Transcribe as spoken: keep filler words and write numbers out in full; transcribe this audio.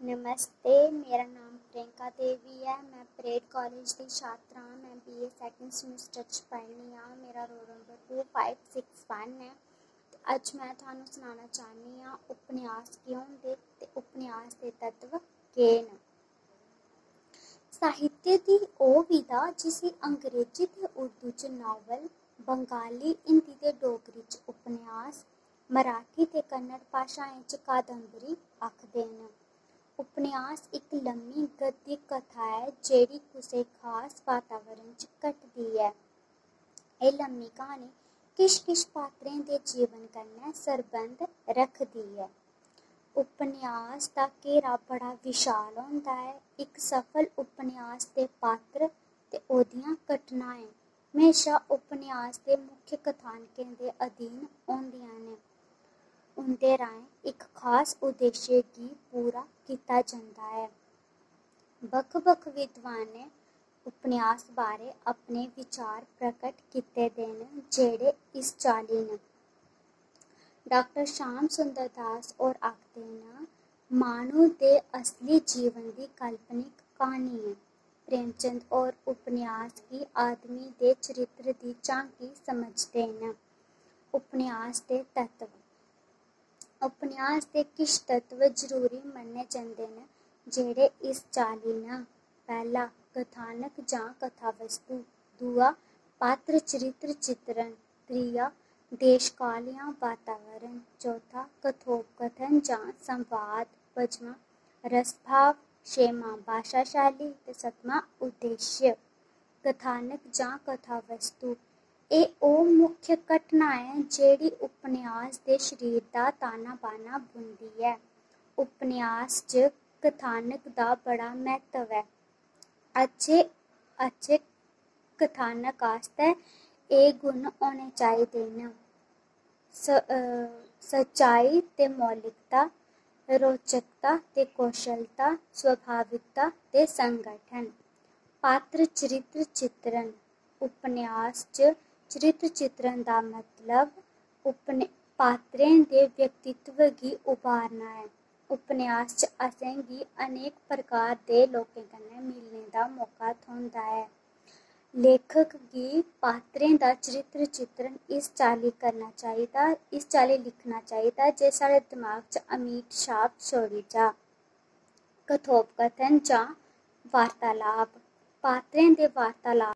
नमस्ते, मेरा नाम प्रियंका देवी ऐ। मैं परेड कालेज दी छात्रा आं। मैं बीए सैकंड सेमेस्टर च पढ़नी आं। मेरा roll number two five six one ऐ। ते अज्ज मैं थुहानू सनाना चाह्न्नी आं, उपन्यास केह् होंदे ते उपन्यास दे तत्व केह् न। साहित्य दी ओह् विधा जिसी अंग्रेजी ते उर्दू च नावल, बंगाली, हिंदी ते डोगरी च उपन्यास, मराठी ते कन्नड़ भाशाएं च कादंबरी आखदे न। उपन्यास इक लम्मी गद्य कथा ऐ जेह्ड़ी कुसै खास वातावरण च घटदी ऐ। एह् लम्मी क्हानी किश-किश पात्रें दे जीवन कन्नै सरबंध रखदी ऐ। उपन्यास दा घेरा बड़ा विशाल होंदा ऐ। इक सफल उपन्यास दे पात्र ते ओह्दियां घटनाएं म्हेशा उपन्यास दे मुख्य कथानकें दे अधीन होंदियां न। उं'दे राहें इक खास उद्देश्य गी पूरा कीता जंदा ऐ। बक्ख-बक्ख विद्वानें उपन्यास बारै अपने विचार प्रकट कीते दे न, जेह्ड़े इस चाल्ली न। डाक्टर श्याम सुंदर दास होर आखदे न, माह्नू दे असली जीवन दी काल्पनिक क्हानी ऐ। प्रेमचंद होर उपन्यास गी आदमी दे चरित्र दी झांकी समझदे न। उपन्यास दे तत्व। उपन्यास दे किश तत्व जरूरी मन्ने जंदे न, जेह्ड़े इस चाल्ली न। पैह्ला, कथानक जां कथावस्तु। दूआ, पात्र चरित्र चित्रण। त्रीया, देशकाल जां वातावरण। चौथा, कथोपकथन जां संवाद। पंजमा, रसभाव। छेमां, भाशा शैली। ते सतमां, उद्देश्य। कथानक जां कथावस्तु। एह् ओह् मुख्य घटना ऐ जेह्ड़ी उपन्यास दे शरीर दा ताना-बाना बुनदी ऐ। उपन्यास च कथानक दा बड़ा म्हत्तव ऐ। अच्छे, अच्छे कथानक आस्तै एह् गुण होने चाहिदे न। स-, अ, सच्चाई ते मौलिकता, रोचकता ते कौशलता, स्वाभाविकता ते संगठन। पात्र चरित्र चित्रण। उपन्यास च चरित्र चित्रण दा मतलब उपन-, पात्रें दे व्यक्तित्व गी उभारना ऐ। उपन्यास च असेंगी अनेक प्रकार दे लोकें कन्नै मिलने दा मौका थ्होंदा ऐ। लेखक गी पात्रें दा चरित्र चित्रण इस चाल्ली करना चाहिदा, इस चाल्ली लिखना चाहिदा जे साढ़े दमाग च अमिट छाप छोड़ी जा। कथोपकथन जां वार्तालाप। पात्रें दे वार्तालाप